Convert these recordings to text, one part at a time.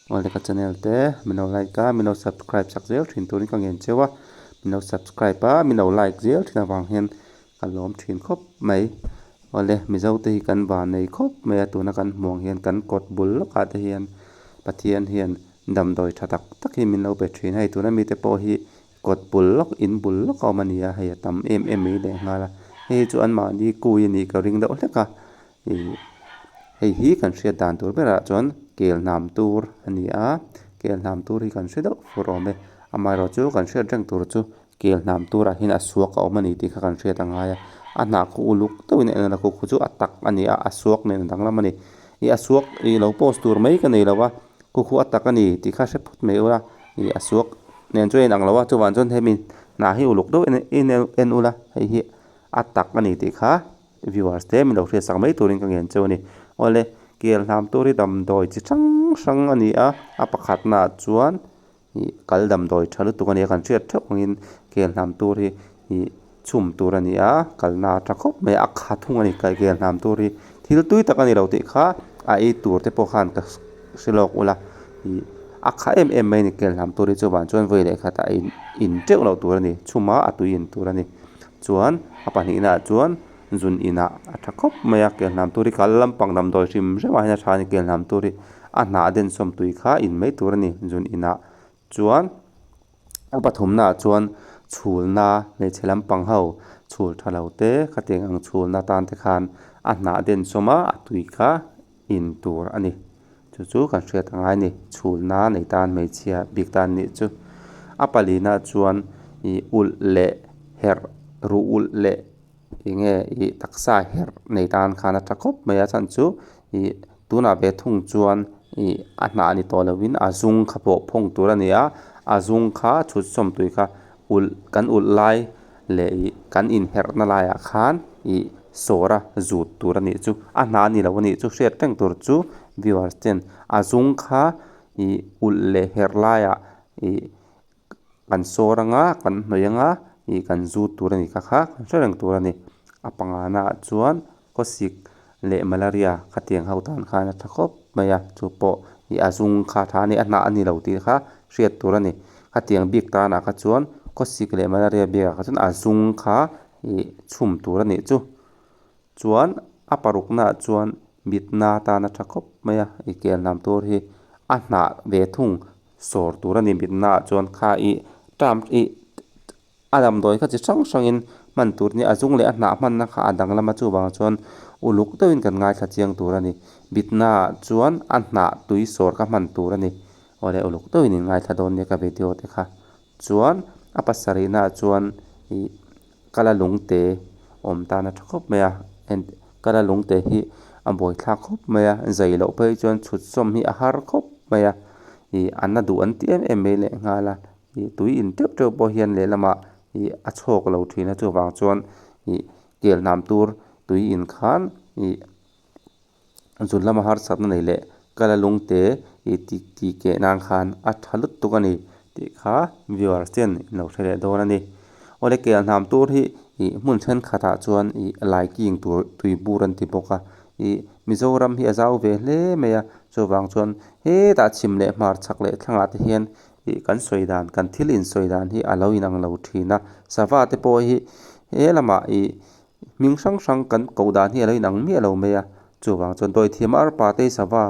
Awle ka channel te min lo like a min lo subscribe sak zel thin turin ka ngen cheu a min lo subscribe a min lo like zel thin avang hian ka lawm thin khawp mai. Awle Mizo te hi kan van nei khawp mai a tuna kan hmuh ang hian kan kawt bul lawkah te hian Pathian hian damdawi tha tak tak hi min lo pe thin a hei tuna mite pawh hi kawt bul lawk in bul lawk a awm a ni a hei a tam em em mai leh nghal a hei chu anmahni kui a nih ka ring deuh hlek a ih hei hi kan hriat dan tur berah chuan kel hnam tur a ni a kel hnam tur hi kan hre deuh fur awm e amaherawh chu kan hriat reng tur chu kel hnam turah hian a suak a awm a ni tih kha kan hriat a ngai a a hnah khu uluk deuhin a en a khu chu a tak a ni a a suak nen a danglam a ni ih a suak ih lo post tur mai ka nei lo a khu khu a tak a ni tih kha hre phawt mai ula ih a suak nen chuan a inang lo a chuvang chuan hemi hnah hi uluk deuhin en ula hei hi a tak a ni tih kha. Viewers te min lo hriat sak mai turin ka ngen cheu a ni. Awle, kel hnam tur hi damdawi chi hrang hrang a ni a, a pakhatnaah chuan ih kal damdawi tha lutuk a ni a, kan hriat theuh angin kel hnam tur hi ih chhum tur a ni a, kalna a tha khawp mai a, a kha thung a ni kel hnam tur hi thil tui tak a ni lo tih kha a ei tur te pawh khan ka hre lawk ula ih a kha em em mai a ni kel hnam tur hi chuvang chuan vawi leh khatah a in teuh loh tur a ni, chhuma a tui in tur a ni. Chuan a pahnihna ah chuan zun inah a tha khawp mai a kelhnam tur hi kal lampang damdawi hrim hrim ah hian a tha a ni kelhnam tur hi a hnah densawm tui kha in mai tur a ni zun inah chuan a pathumna ah chuan chhulna hmeichhe lampang ho chhul tha lo te khatiang ang chhulna tan te khan a hnah densawm a a tui kha in tur a ni chu chu kan hriat a ngai a ni chhulna nei tan hmeichhia bik tan nih chu a palina chuan ih ulh leh herh ruh ulh leh eng nge ih taksa herh nei tan khan a tha khawp mai a chhan chu ih tunah ve thung chuan ih a hnah ni tawh lovin a zung kha pawh phawng tur a ni a a zung kha chhut sawm tui kha ulh kan ulh lai leh ih kan inherhna laiah khan ih sawr a zut tur a nih chu a hna a ni lo a nih chu hriat reng tur chu viewers ten a zung kha ih ulh leh herh laiah ih kan sawr anga kan hnawih anga ih kan zut tur a ni kha kha kan hre reng tur a ni a pangana ah chuan khawsik leh malaria khatiang ho tan khan a tha khawp mai a chu pawh ih a zung kha tha a ni a hnah a ni lo tih kha hriat tur a ni khatiang bik tanah kha chuan khawsik leh malaria biakah kha chuan a zung kha ih chhum tur a nih chu chuan a parukna ah chuan mitna tan a tha khawp mai a ih kel hnam tur hi a hnah ve thung sawr tur a ni mitna ah chuan kha ih term ih. A damdawi kha chi hrang hrangin hman tur nia a zung leh a hnah hmanna kha a danglam a chuvang chuan uluk deuhin kan ngaithla chiang tur a ni. Bitna ah chuan a hnah tui sawr kha hman tur a ni. Awle uluk deuhin in ngaithla dawn nia ka video te kha. Chuan a pasarihna ah chuan ih kala lungte awm tan a tha khawp mai a kala lungte hi a buaithlak khawp mai a zai loh phei chuan chhut sawm hi a har khawp mai a ih a na duh an ti em em mai lehnghal a. Ih tui in teuh teuh pawh hian lehlamah ih a chhawk lo thin a chuvang chuan ih kel hnam tur tui in khan ih zun lama harsatna nei leh kala lungte ih ti ti keh nan khan a tha lutuk a ni tih kha viewers ten in lo hre leh dawn a ni. Awle kel hnam tur hi ih hmun thenkhatah chuan ih laiking tur tui bur an ti bawk a ih Mizoram hi a zau ve hle mai a chuvang chuan hetah chhim leh hmar chhak leh thlangah te hian Ih kan sawi dan, kan thil insawi dan hi a lo inang lo thin a. Sava te pawh hi he lamah ih hming hrang hrang kan koh dan hi a lo inang miah lo mai a. Chuvang chuan dawithiam arpa te hi sava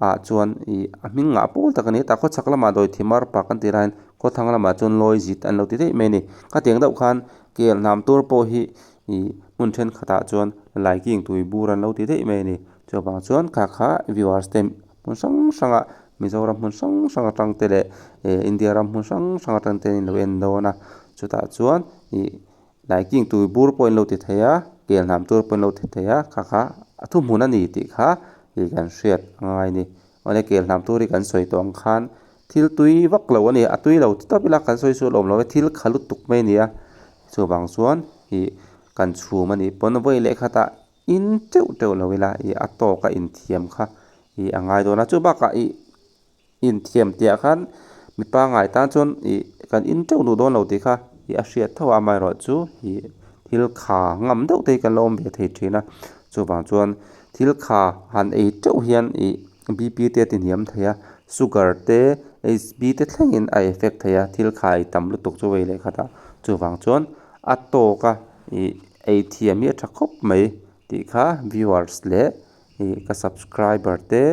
ah chuan ih a hming ngah pawl tak a ni a. Tah khawchhak lamah dawithiam arpa kan tih laiin khawthlang lamah chuan lawizit an lo ti daih mai a ni. Khatiang deuh khan kel hnam tur pawh hi ih hmun thenkhatah chuan laiking tui bur an lo ti daih mai a ni. Chuvang chuan kha kha viewers te hmun hrang hrangah Mizoram hmun hrang hrang atang te leh eh India ram hmun hrang hrang atang te in lo en dawn a chutah chuan ih laiking tui bur pawh in lo ti thei a kel hnam tur pawh in lo ti thei a kha kha a thuhmun a ni tih kha ih kan hriat a ngai a ni awle kel hnam tur hi kan sawi tawh ang khan thil tui vak lo a ni a tui lo ti tawp ila kan sawi sual awm lo e thil kha lutuk mai a ni a chuvang chuan ih kan chhum a nih pawn vawi leh khatah In teuh teuh lo ila ih a tawk a inthiam kha ih a ngai dawn a chu bakah ih inthiam tih ah khan mi pangngai tan chuan ih kan in teuh duh dawn lo tih kha ih a hriat tho a amaherawhchu ih thil kha ngam deuh te hi kan lo awm ve thei thin a chuvang chuan thil kha han ei teuh hian ih B P te a ti hniam thei a. Sugar te HB te thlengin a effect thei a thil khai tam lutuk chu vei leh khat ah chuvang chuan a tawk a ih ei thiam hi a tha khawp mai tih kha viewers leh ih ka subscriber te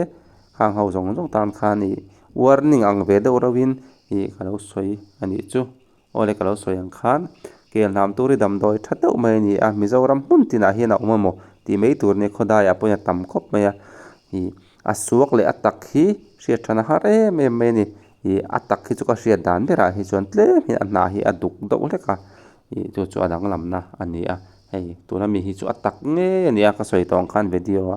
khang ho zawng zawng tan khan ih warning ang ve deuh reuh in ih ka lo sawi a nih chu. Awle ka lo sawi ang khan kel hnam tur hi damdawi tha deuh mai a ni a, Mizoram hmun tinah hian a awm emaw tih mai tur nia khawdaiah pawhin a tam khawp mai a, ih a suak leh a tak hi hriat than a har em em mai a ni, ih a tak hi chu ka hriat dan berah hi chuan tlem hian a hnah hi a duk deuh hlek a, ih chu chu a danglamna a ni a, hei tuna mi hi chu a tak ngei a ni a ka sawi tawh ang khan video a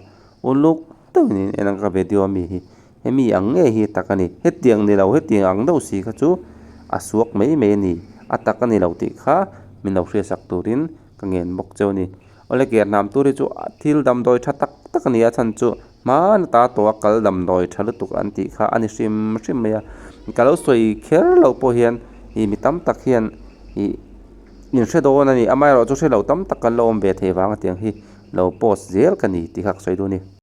uluk deuhin in en ang ka video ami hi. Hemi ang ngei hi tak a ni. Hetiang ni lo, hetiang ang deuh si kha chu a suak mai mai a ni. A tak a ni lo tih kha min lo hriatsak turin ka ngen bawk cheu a ni. Awle ker hnam tur hi chu thil damdawi tha tak tak a ni a, chhan chu hmana ta tawh a kal damdawi tha lutuk an tih kha a ni hrim hrim mai a. Ka lo sawi kher lo pawh hian ih mi tam tak hian ih in hre dawn a ni. Amaherawhchu hre lo tam tak kan lo awm ve thei vang a tiang hi lo post zel ka ni tih kha ka sawi duh a ni.